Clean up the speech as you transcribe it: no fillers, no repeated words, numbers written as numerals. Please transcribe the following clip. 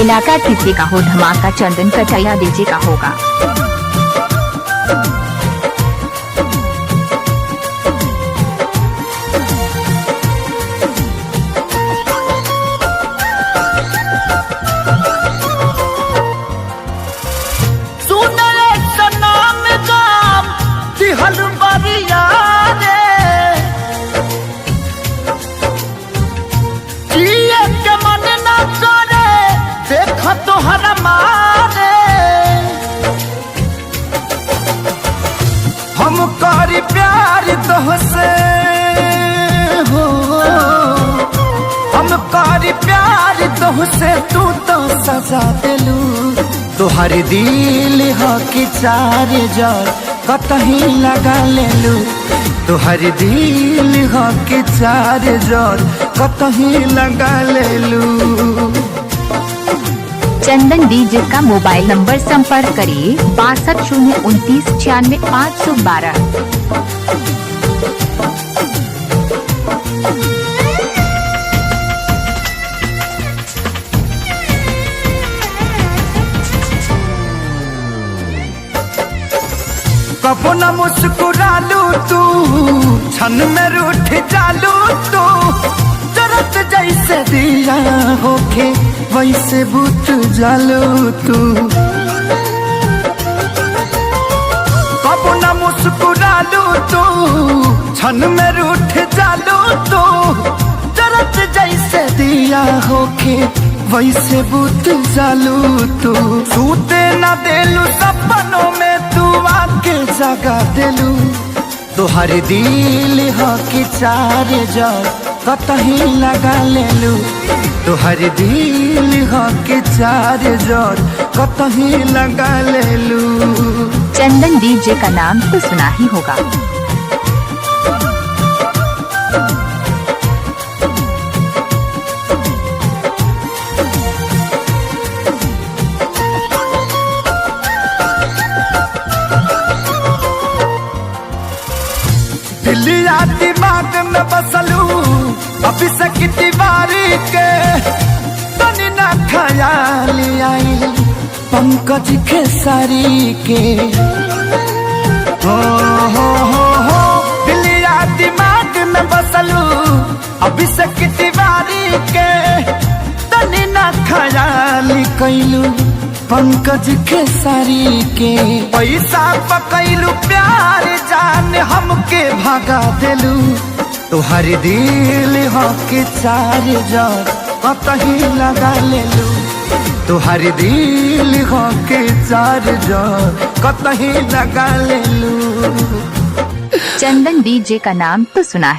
इलाका किसी का हो धमाका चंदन कटैया डीजे का होगा। सुनले सनाम गाम दिहल बरिया रे, जिए के मन न करे देख तोहर मारे। हम करी प्यार तोहसे हो, हम करी प्यार तोहसे, तू तो सजा देलू। तोहर दिल ह कि चार जार कतही लगा लेलू। तोहर दिल ह कि चार जार कतही लगा लेलू। चंदन डीजे का मोबाइल नंबर संपर्क करिए 62 029 96 512। कबो न मुस्कुरालू तू, क्षण में रूठ जालू तू। जरत जैसे दिया होके वैसे बुत जालू तू। कबो न मुस्कुरालू तू, क्षण में रूठ जालू तू। जरत जैसे दिया होके वैसे बुत जालू तू। सूते न देलू सपनों में तू आके जगा देलू। तोहर दिल ह कि चार जार कतही लगा लेलू। तोहर दिल ह कि चार जार कतही लगा लेलू। चंदन डीजे का नाम तो सुना ही होगा। दिलिया दिमाग में बसलू अभिषेक तिवारी के, तनी ना ख्याल आई पंकज खेसारी के। हो हो दिलिया दिमाग में बसलू अभिषेक तिवारी के, तनी ना ख्याल कैलू पंकज खेसारी के। पैसा पकैलू प्यार जान हमके भगा देलू। तोहर दिल ह के चार जार कतही लगा लेलू। तोहर दिल ह के चार जार कतही लगा लेलू। चंदन डीजे का नाम तो सुना